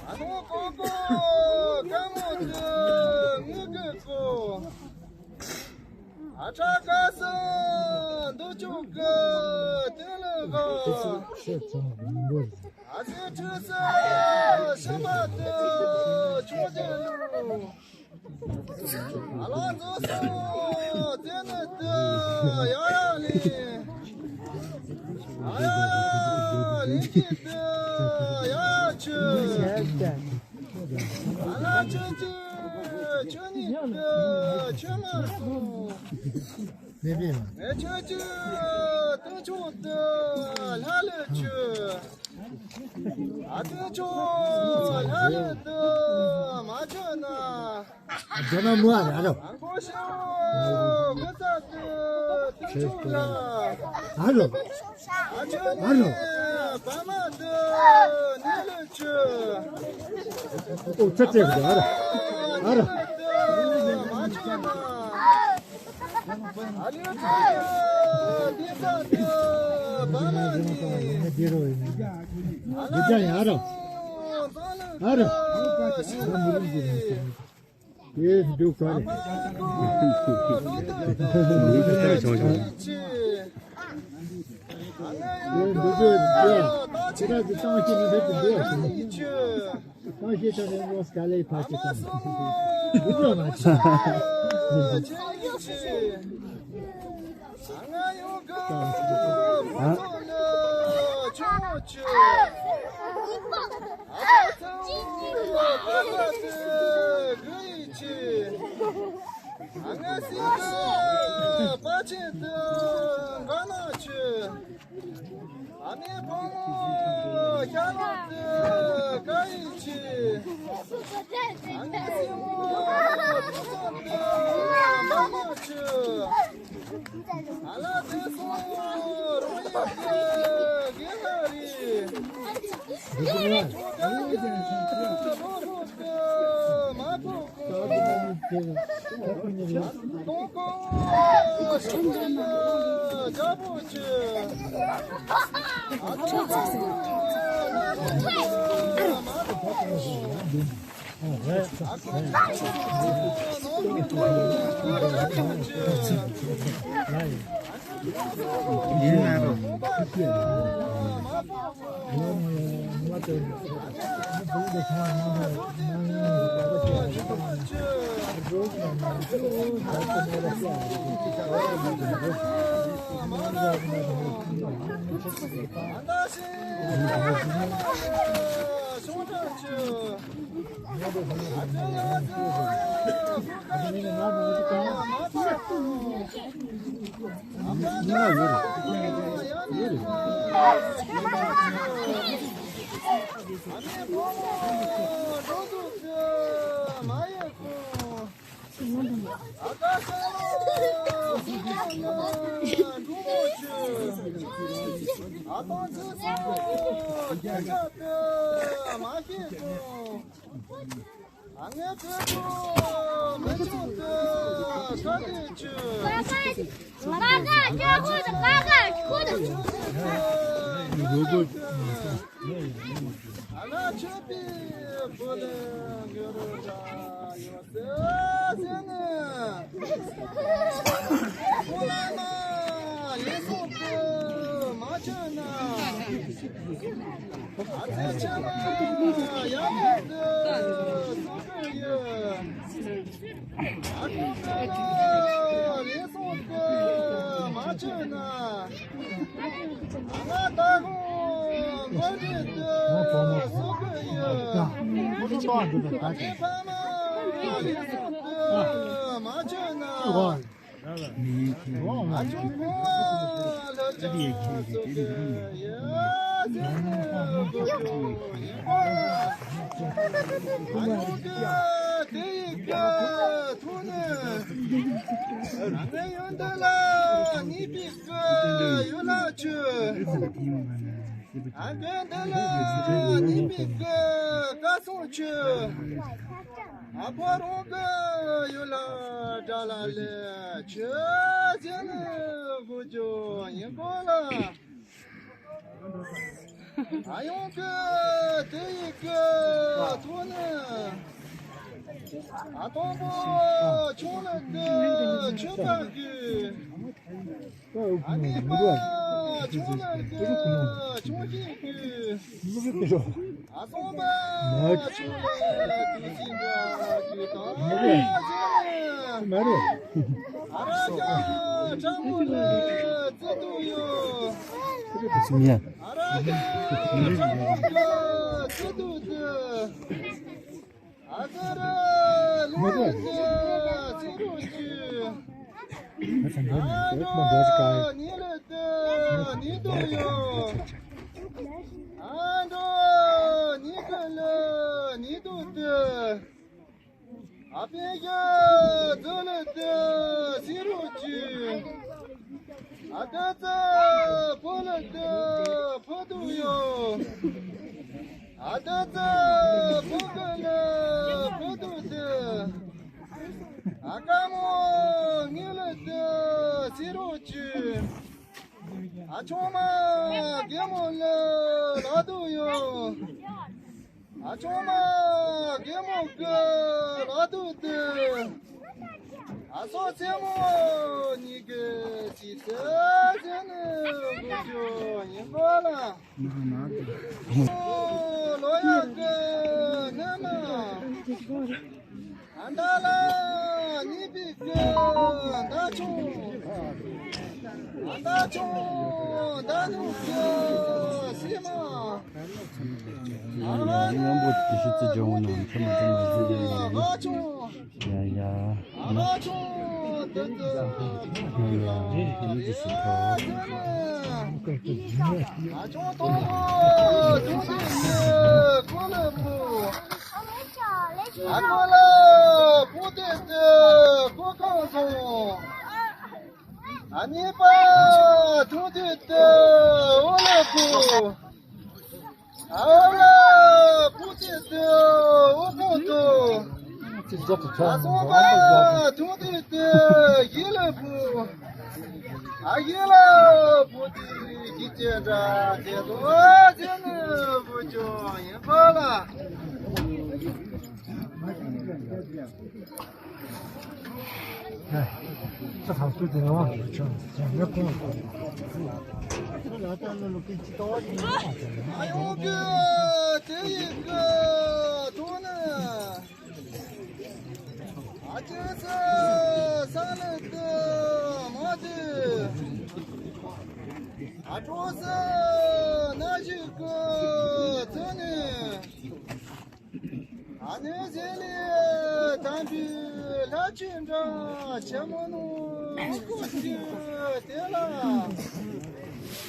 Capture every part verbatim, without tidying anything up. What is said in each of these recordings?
ཨ་ནོ་ཀོ་ཀོ་དཀའ་མོ་དུ་ངུ་གི་ཀོ། ཨ་ཁྲ་ཀ་སི་འདུ་ཅུག་གི་དུ་ལི་ག། ཨ་ཙི་ཁྲི་སི་ཤི་མ་དུ་ཆུང་ཅི་ལུ། ཨ་ལ་ཛོ་སོ་ཙེ་ནི་ཏི་ཡ་ཡ་ལི། ཨ་ཡ་ལི་ཅི་ཏི་ཡ་ཡ་ཆུ། ཨ་ལ་ཆུ་ཆུ་ཆུ་ནི་ཏི་ཆུ་མ་སུ། ངེ་ཆུ་ཆུ་ཏི་ཆུ་ཏི་ལྷ་ལི་ཆུ། ཨ་ཏི་ཆུ་ལྷ་ལི་ཏི་མ་ཆུ་ན། རྒྱ་ནག་མོ་ཨ་ར་ར། ཨ་རོ། ཨ་རོ། ཨོ་ཚ་ཚ་ར་ར། ཨ་ར། ཨ་རོ། ཨ་རོ། ཡེ་འདུག་ག་རེ། ཆུང་ཆུང་། ཡེ་འདུག་ག་རེ། ཁྱེད་རང་གི་ཏང་ཤེས་ནི་འདུག་གི་འདུག་ཡ་ཞུ་ནི། ཏང་ཤེས་ཐོག་ནས་ངོ་དཀའ་ལས་ཕར་ཆེ་གཏོང་། འདུག་ག་མ་ཆེ། ཨ། ཨ་ཡོང་གི་དེ་ཡི་གི་ཐོག་ནས། ཨ་དང་པོ་ཆུང་ལ་གི་ཆུ་བཏང་གི། ཨ་གཉིས་པ་ཆུང་ལ་གི་ཆུང་ཞིག་གི། ཨ་གསུམ་པ་ཆུང་ལ་དུས་ཅི་འདྲ་གི་དང་པོ་ཟེར། ཨ་ར་ཅག་ཁྲ་མོ་ལ་བརྩི་འདུག་ཡོད། ཨ་ར་ཅག་ཁྲ་མོ་ལ་བརྩི་འདུག་དེ། ཨ་ཙི་ར་ལུ་ཙི་ཙི་རུ་ཅི། ཨ་འགྲོ་ནི་ལ་ཏི་ནི་དུ་ཡོ། ཨ་འགྲོ་ནི་ག་ལ་ནི་དུ་ཏི། ཨ་པེ་ཡ་ཙི་ལ་ཏི་སི་རུ་ཅི། ཨ་ཏི་ཙི་ཕུ་ལ་ཏི་ཕུ་དུ་ཡོ། ཨ་ཏི་ཙི་ཕུ་གུ་ལ་ཕུ་དུ་ཏི། ཨ་ཀ་མོ་ངི་ལ་ཏི་སི་རུ་ཅི། ཨ་ཆུང་མ་རྒན་མོ་ལ་ལ་དུ་ཡོ། ཨ་ཆུང་མ་རྒན་མོ་གི་ལ་དུ་ཏི། ཨ་སོ་ཆེན་མོ་གཉིས་ཀྱི་ཅི་ཏི་ཟེར་ནི་དགོས་རྒྱུ་ཡིན་པ་ལ། ལོ་ཡག་གི་ནི་མ། ཨ་མདའ་ལ་གཉིས་པའི་གི་མདའ་ཆུང་། ཨ་མདའ་ཆུང་མདའ་ནུབ་གི་ཤི་མ། ཨ་མ་ནི་མཉམ་པོ་དེ་ཤི་ཙི་ཇོ་ངོ་ནང་ཁྲི་མ་ཙི་མ་ཟི་ཡ་ཡ། ཨ་མ་ཆུང་དེ་ཙི། ཡ་ཡ་ཡ་ཡ་ཡ་ཡ། ཨ་ཆུང་དང་པོ་ཆུང་དེ་ནི་ཀུ་ལི་པུ། ཨ་ཀུ་ལ་པུ་དེ་ཏི་ཀུ་ཁང་སོང་། ཨ་གཉིས་པ་ཐུང་དེ་ཏི་འོ་ལ་པུ། ཨ་འོ་ལ་པུ་དེ་ཏི་འོ་ཁོང་ཏུ། ཨ་གསུམ་པ་ཐུང་དེ་ཏི་ཡི་ལ་པུ། ཨ་ཡི་ལ་པུ་དེ་གི་ཅེ་འདྲ་དེ་ཏོ་ཨ་ཅེ་ནི་བུ་ཅོ་ཡིན་པ་ལ། ད་ཐག་ཚུལ་དེ་ངོ་མ་ཆོག་ཅང་ངས་ཁོང་ལ་ལ་ད་ལ་ལོ་ཀི་ཅི་ཏོ་ཨ་ཡོང་གི་དེ་ཡི་གི་ཏོ་ནི། ཨ་ཅེ་སི་ས་ལེ་ཏི་མ་ཏི། ཨ་ཀྲོ་སི་ན་ཞིག་གི་ཚུ་ནི། ཨ་ནི་ཟེ་ལི་དམ་པའི་ལྷ་ཆེན་འདྲ་ཆེན་མོ་ནོ་ཀུ་ཅི་དེ་ལ། ཨ་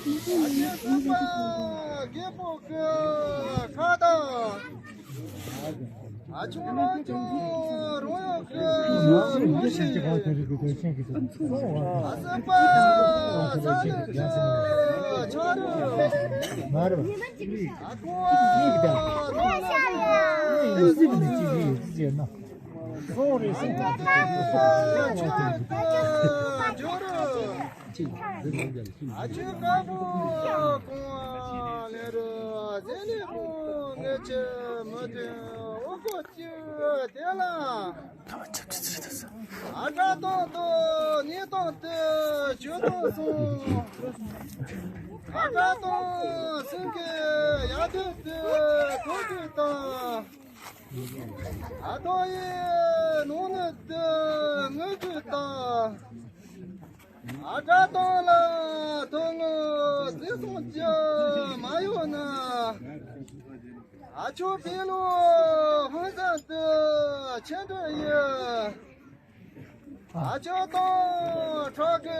ཅེ་སི་པ་རྒད་པོ་གི་ཁ་དང་། ཨ་ཆུང་ལོ་ཆུང་རོ་ཡོ་གི་རོ་ཤི། ཨ་སི་པ་ས་ལི་ཆ་ཆ་རུ། ཨ་ཀོ་ཨ་རོ་ལ་ཨ་སི་པ་ནི་ཅི་ཡི་ཅི་ན། སོང་རེ་སོང་། ཨ་ཆུང་ལོ་ཆུང་རོ་ཆུང་རོ། ཨ་ཅེ་དཀར་པོ་ཁོང་ལེ་རུ་ཟེ་ལེ་རུ་ངེ་ཆེ་མི་དེ་འོ་ཀོ་ཅི་དེ་ལ། ཨ་ཀ་དང་དུ་ནི་དང་དེ་ཇོ་དང་སོང་། ཨ་ཀ་དང་སེང་གེ་ཡ་དེ་དེ་ཐོ་དེ་དང་། ཨ་ཐོ་ཡི་ནོ་ནི་དེ་ངུ་དེ་དང་། ཨ་ཀ་དང་ལ་ཐོ་ངུ་ཟི་སོང་ཅི་མ་ཡོང་ན། ཨ་ཆོ་པི་ལོ་ཧུན་ས་དེ་ཆེན་དུ་ཡི། ཨ་ཅོ་དང་ཁྲག་གི་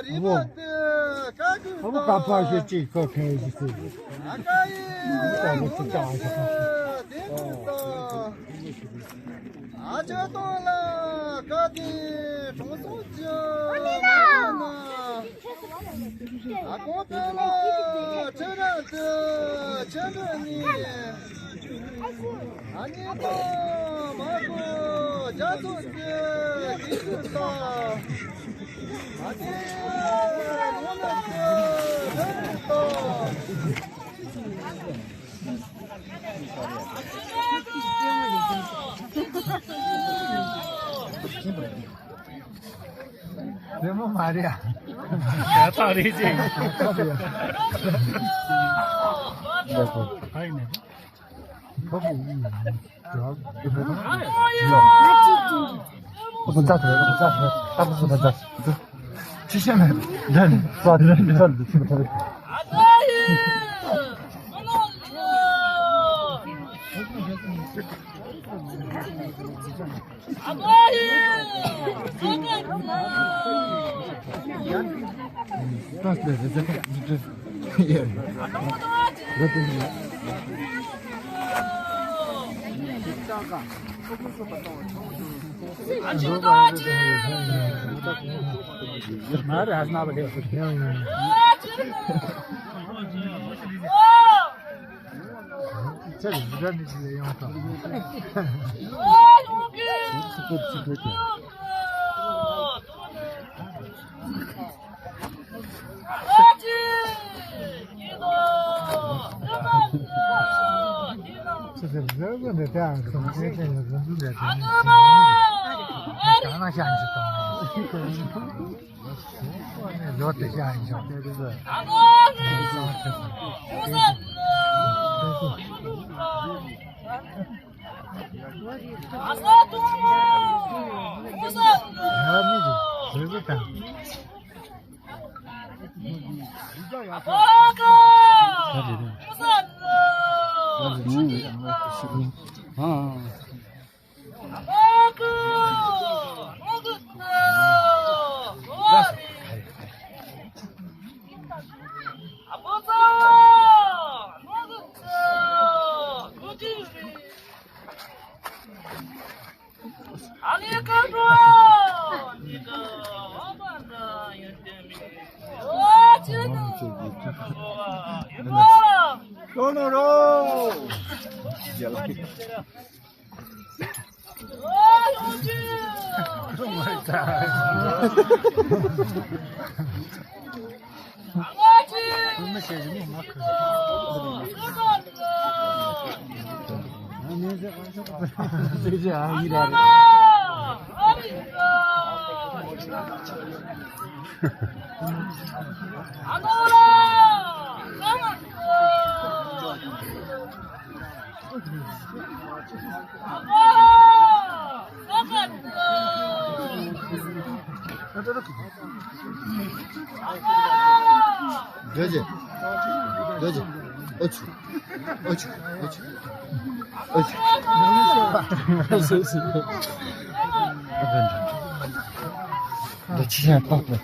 རིག་པ་དེ་ཀ་ཀུ་ཨ་བུ་ཀ་ཕ་ཞེ་གཅིག་ཁོ་ཁེ་ཞིག་ཟེར། ཨ་ཀ་ཡི་ཨ་བུ་ཀ་ཕ་ཞེ་གཅིག་དེ་ཀུ་དང་། ཨ་ཅོ་དང་ལ་ཀ་དེ་གྲོང་སོང་ཅི་མ་ཡོང་ན། ཨ་ཀོ་པེ་ལ་ཁྲི་ར་དེ་ཆེན་པོ་ནི། ཨ་ནི་ཏོ་མ་ཀོ་རྒྱ་ཚོ་ཏེ་གི་ཏོ། ཨ་ནི་ནོ་ནི་ཏེ་རེ་རེ་ཏོ། མ་རེད་ཡ། ད་རེད་ཅེས། ད་རེད་ཡ། ཧའི་ནས། རྡོ་རྗེ། རྡོ་རྗེ། ཨོ་ཆུ། ཨོ་ཆུ། ཨོ་ཆུ། ཨོ་ཆུ། འདི་ཕྱི་ཡང་ཏོག་ཏོག